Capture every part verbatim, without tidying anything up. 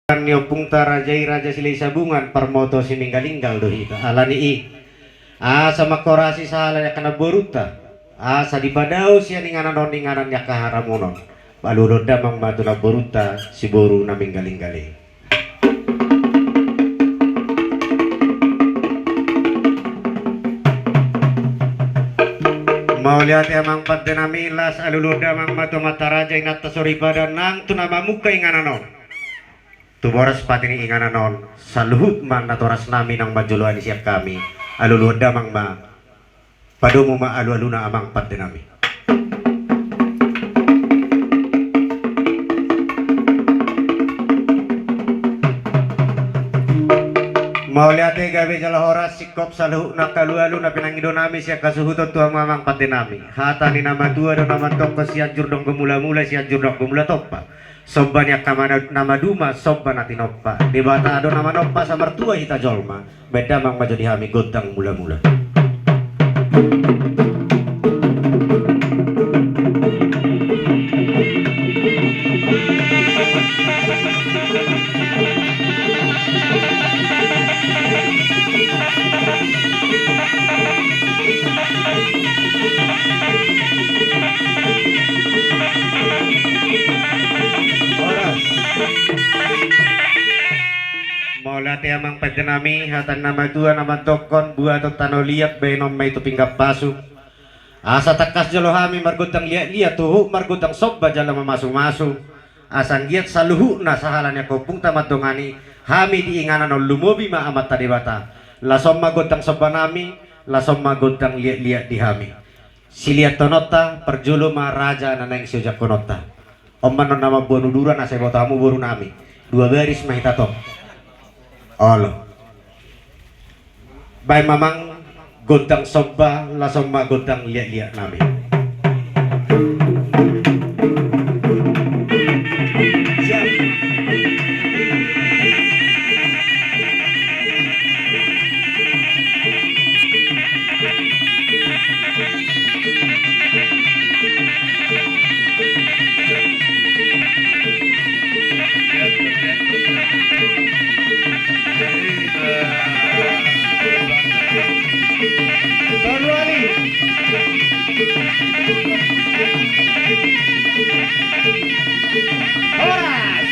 Ni ompungta raja i, Raja Silahisabungan, parmoto Simaninggalinggal do hita. Alani i, asa mangkorasi sahala ni angka namborunta, asa dipadao sian inganan on inganan ni angka haramunon. Alualuhon damang ma tu namborunta, si boru Namaninggalinggal i. Mauliate amang pandenami, las alualuhon damang ma tu amanta raja, inanta soripada nang tu na mamungka inganan on. Tu boras pati ni inganan on, saluhut ma natorasnami naung manjoloani sian hami, alualuhon damang ma, padomu ma alualuna amang pandenami. Mauliate, gabe jala horas, singkop saluhutna angka alualu na pinangidonami sian hasuhuton tu hamu amang pandenami. Hata ni na matua do na mandokkon, Sianjur do anggo mulamula, Sianjur do anggo mula tompa. Somba ni angka mana-, na maduma, somba na tinompa. Debata do na manompa, asa martua hita jolma. Baen damang ma jo di hami gondang mulamula. Horas. Mauliate amang pandenami, hata ni na matua na mandokkon, buaton tano liat baenon ma i tu pinggan pasu. Asa tangkas jolo hami margondang liatliat, huhut margondang somba jala mamasumasu. Asa anggiat saluhutna sahala ni angka ompungta mandongani hami di inganan on, lumobi ma Amanta Debata. Laos on ma gondang sombanami, laos on ma gondang liatliat di hami. Siliathononta, parjolo ma raja na naeng siojakkononta. On ma annon na mamboan uduran, asa iboto hamu borunami. Dua baris ma hita tong. Olo. Baen ma amang gondang somba, laos on ma gondang liatliatnami. Horas.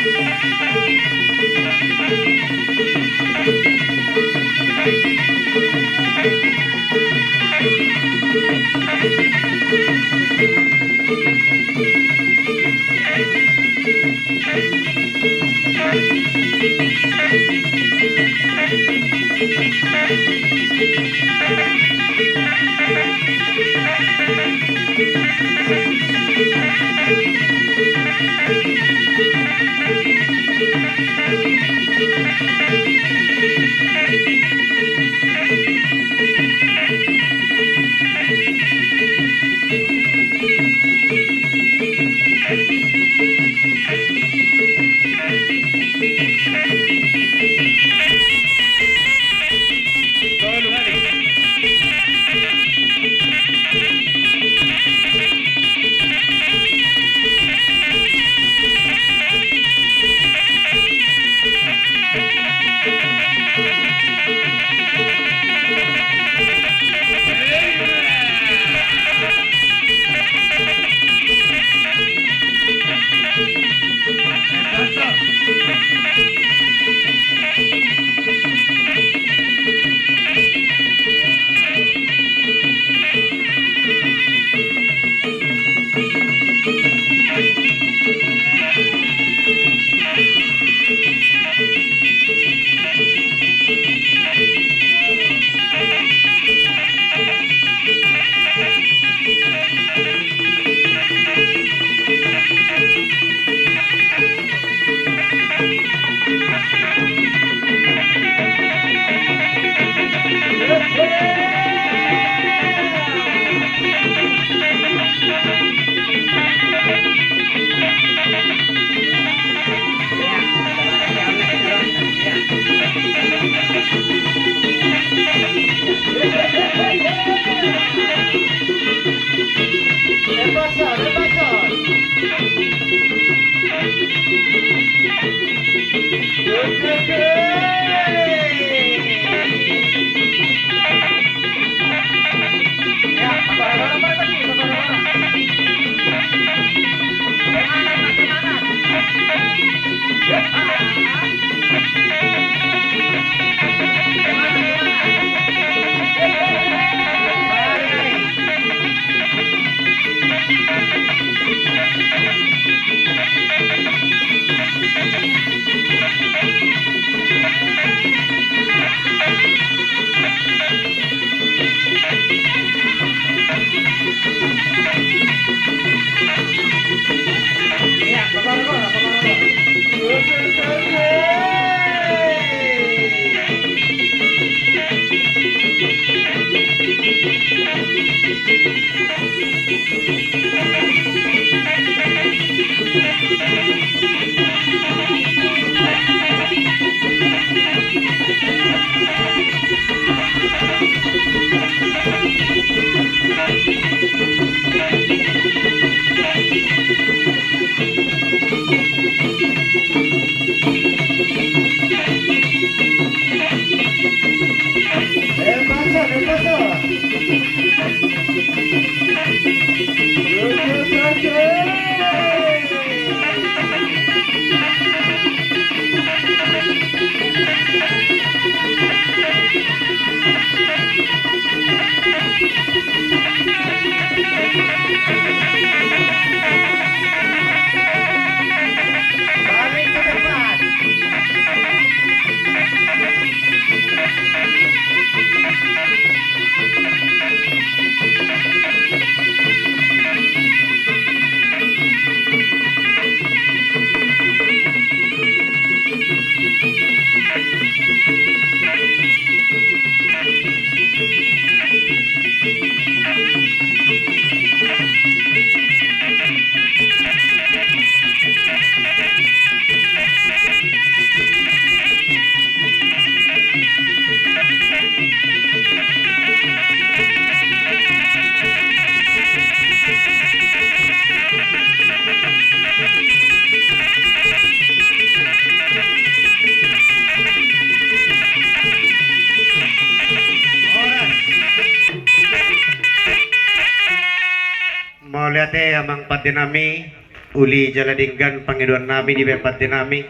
Mauliate amang pande nami, uli jala denggan pangidoan nami dibahen pande nami.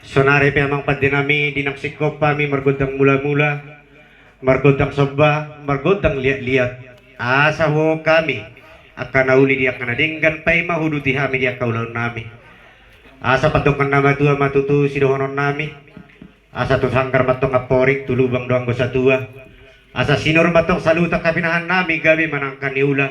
Sonari pe amang pande nami, di nang singkop hami margondang mula-mula, margondang somba, margondang liat-liat. Asa huhut hami angka na uli di angka na denggan, paima huduti hami di angka ulaon nami. Asa pandohan na matua ma tutu sidohonon nami. Asa tu sanggar mantong amporik, tu lubang do anggo satua. Asa sinur mantong saluhut angka pinahan nami gabe manang angka niula.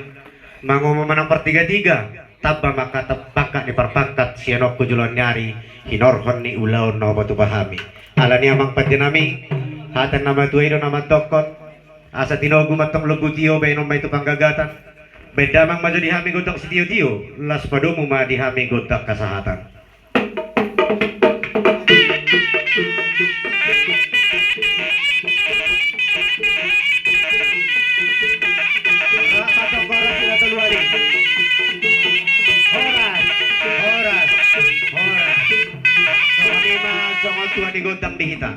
Mangomo manang partiga-tiga, tamba ma angka bangka ni parpangkat sian on tu joloan ni ari, hinorhon ni ulaon na hupatupa hami. Alani amang pande nami, hata ni na matua i do na mandokkon, asa tinogu mantong lombu tio, bahenon ma i tu panggagatan. Bahen damang ma jo di hami gondang sitio-tio, las padomu ma di hami gondang hasahatan. Horas, horas, horas. Songon i ma, songon tua ni gondang di hita.